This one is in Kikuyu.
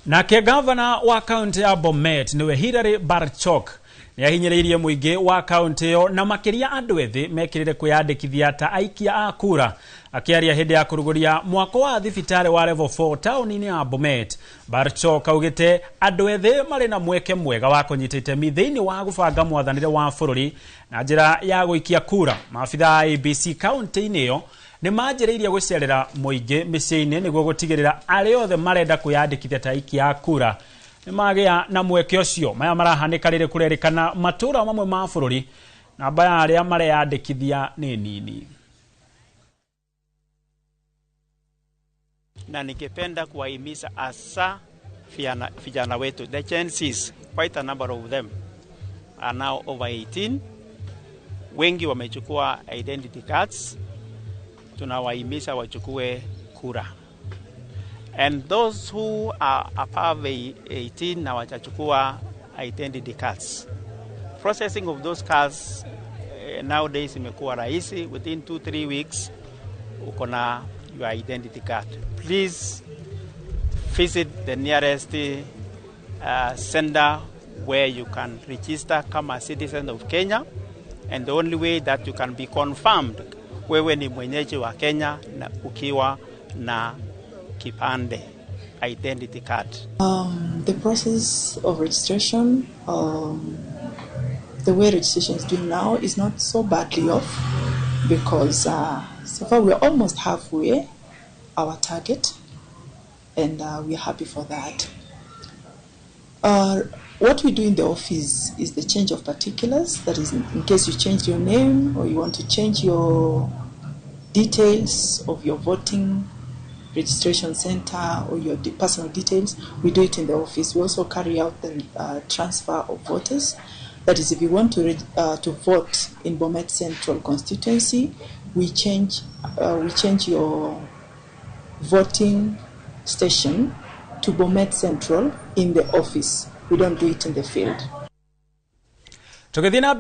Nake gavana wa kaunti ya Bomet, niwe Hilary Barchok, nĩ ahinyĩrĩirie mũingĩ wa kaunti ĩyo na makĩria andũ ethĩ mekĩrĩre kwĩyandĩkithia ta aikia a kura. Akĩaria hĩndĩ ya kũrugũria mwako wa thibitarĩ wa level 4 taũni-inĩ ya Bomet, Barchok augĩte andũ ethĩ marĩ na mweke mwega wa kũnyita itemi thĩinĩ wa gũbanga mwathanĩre wa bũrũri na njĩra ya gũikia kura. Maabitha a IEBC kaunti-inĩ ĩyo nĩ manjĩrĩirie gũcerera mũingĩ mĩciĩ-inĩ nĩguo gũtigĩrĩra arĩa othe marenda kwĩyandĩkithia ta aikia a kura nĩ magĩa na mweke ũcio. Maya marahanĩka rĩrĩ kũrerĩkana matũra mamwe ma bũrũri namba ya arĩa mareyandĩkithia nĩ nini. Na ningependa kuwahimiza hasa vijana wetu, the Gen Zs, quite a number of them are now over 18. Wengi wamechukua identity cards, tunawahimiza wachukue kura. And those who are above 18 na wachachukua identity cards, processing of those cards nowadays imekuwa rahisi. Within 2-3 weeks uko na your identity card. Please visit the nearest center where you can register kama citizen of Kenya, and the only way that you can be confirmed wewe ni mwenyeji wa Kenya na ukiwa na kipande, identity card. The process of registration, the way registration is doing now is not so badly off, because so far we're almost halfway our target, and we're happy for that. What we do in the office is the change of particulars. That is, in case you change your name or you want to change your details of your voting registration center or your personal details, we do it in the office. We also carry out the transfer of voters. That is, if you want to vote in Bomet Central constituency, we change your voting station to Bomet Central in the office. We don't do it in the field. Tũgĩthiĩ na mbere.